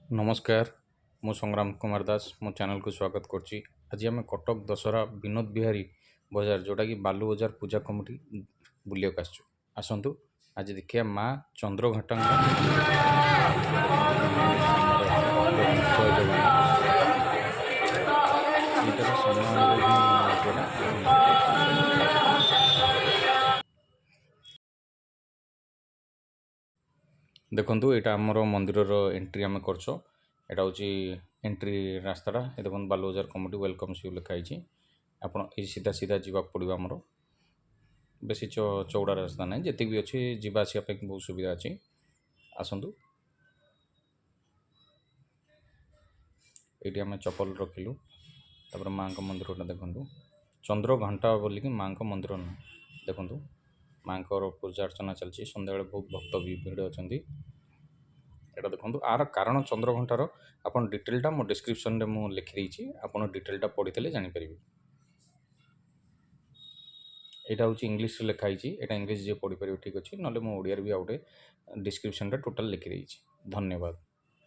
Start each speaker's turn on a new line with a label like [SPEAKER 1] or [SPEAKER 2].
[SPEAKER 1] ନମସ୍କାର, ମୁଁ ସଂଗ୍ରାମ କୁମାର ଦାସ, ମୋ ଚ୍ୟାନେଲକୁ ସ୍ୱାଗତ କରୁଛି। ଆଜି ଆମେ କଟକ ଦଶହରା ବିନୋଦ ବିହାରୀ ବଜାର, ଯେଉଁଟାକି ବାଲୁ ବଜାର ପୂଜା କମିଟି ବୁଲିବାକୁ ଆସିଛୁ। ଆସନ୍ତୁ ଆଜି ଦେଖିବା ମା ଚନ୍ଦ୍ରଘଣ୍ଟାଙ୍କ ମନ୍ଦିର। ଜୟ ଜଗନ୍ନାଥ। ଏଇଟାର ସାମ୍ନାରେ ହିଁ ମନ୍ଦିରଟା। ଦେଖନ୍ତୁ, ଏଇଟା ଆମର ମନ୍ଦିରର ଏଣ୍ଟ୍ରି ଆମେ କରୁଛୁ। ଏଇଟା ହେଉଛି ଏଣ୍ଟ୍ରି ରାସ୍ତାଟା। ଏ ଦେଖନ୍ତୁ, ବାଲୁ ବଜାର କମିଟି welcome you ଲେଖା ହେଇଛି। ଆପଣ ଏଇ ସିଧା ସିଧା ଯିବାକୁ ପଡ଼ିବ ଆମର। ବେଶୀ ଚଉଡ଼ା ରାସ୍ତା ନାହିଁ, ଯେତିକି ବି ଅଛି ଯିବା ଆସିବା ପାଇଁ ବହୁତ ସୁବିଧା ଅଛି। ଆସନ୍ତୁ, ଏଇଠି ଆମେ ଚପଲ ରଖିଲୁ। ତାପରେ ମାଆଙ୍କ ମନ୍ଦିରଟା ଦେଖନ୍ତୁ, ଚନ୍ଦ୍ରଘଣ୍ଟା ବୋଲିକି ମାଆଙ୍କ ମନ୍ଦିର ନୁହେଁ। ଦେଖନ୍ତୁ, ମାଆଙ୍କର ପୂଜା ଅର୍ଚ୍ଚନା ଚାଲିଛି। ସନ୍ଧ୍ୟାବେଳେ ବହୁତ ଭକ୍ତ ବି ଭିଡ଼ ଅଛନ୍ତି। ଏଇଟା ଦେଖନ୍ତୁ, ଆର କାରଣ ଚନ୍ଦ୍ରଘଣ୍ଟାର ଆପଣ ଡିଟେଲଟା ମୋ ଡିସ୍କ୍ରିପ୍ସନରେ ମୁଁ ଲେଖିଦେଇଛି। ଆପଣ ଡିଟେଲଟା ପଢ଼ିଥିଲେ ଜାଣିପାରିବେ। ଏଇଟା ହେଉଛି ଇଂଲିଶରେ ଲେଖା ହେଇଛି। ଏଇଟା ଇଂଲିଶ ଯିଏ ପଢ଼ିପାରିବେ ଠିକ୍ ଅଛି, ନହେଲେ ମୁଁ ଓଡ଼ିଆରେ ବି ଆଉ ଗୋଟେ ଡିସ୍କ୍ରିପ୍ସନଟା ଟୋଟାଲ୍ ଲେଖିଦେଇଛି। ଧନ୍ୟବାଦ।